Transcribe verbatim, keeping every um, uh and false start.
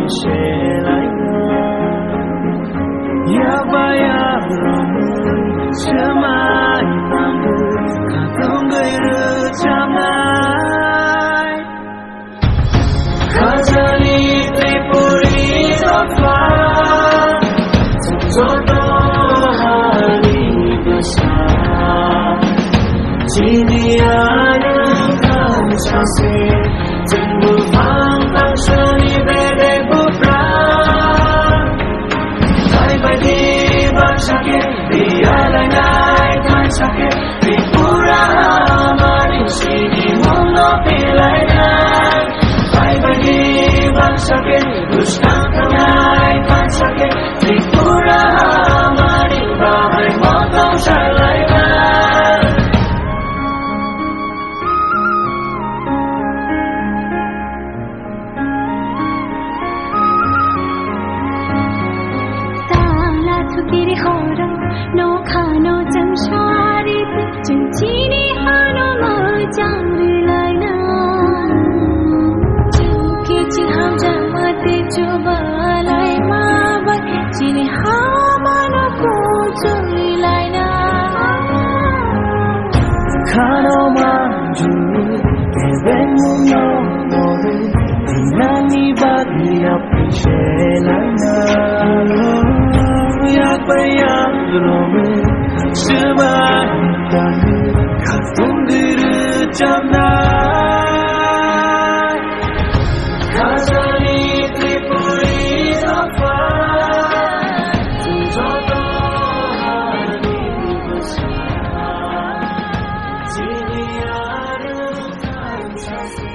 Selaino, yakba yakrok, swmai tangwi, khatungwi rwchapnai. Khajani Tripuri dopha, joto hani bwsa. Chini ani khan sase, chwng buphang tangsani bedek buphang. Kaibaidi baksa khe, biyalainai thansa khe, Tripura hamani sinimungno pelainai. Kaibaidi baksa khe, bwskang thangnai thansa khe, Tripura hamani bahai motong salainai. Tala thukiri horo, nokhano chwng sari, chwng chini hano mojang rilaina. Chwng kiching hamjakma tei chubalaima bai, chini hamano kuchuk rilaina. Khano manju, ebengmungno nori, nangni bagwi apri selaina. Yakba yakrok, swmai tangwi, khatungwi rwchapnai. Khajani Tripuri dopha, joto hani bwsa, chini ani khan sase.